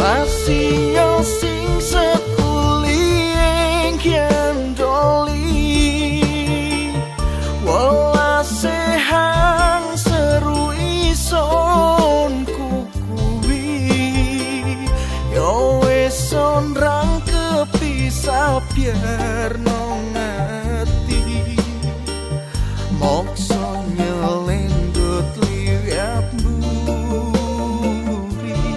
Masih sing setuli ing doli. Welase hang seru ison kukuwi. Yo wis onrang kepisah biar.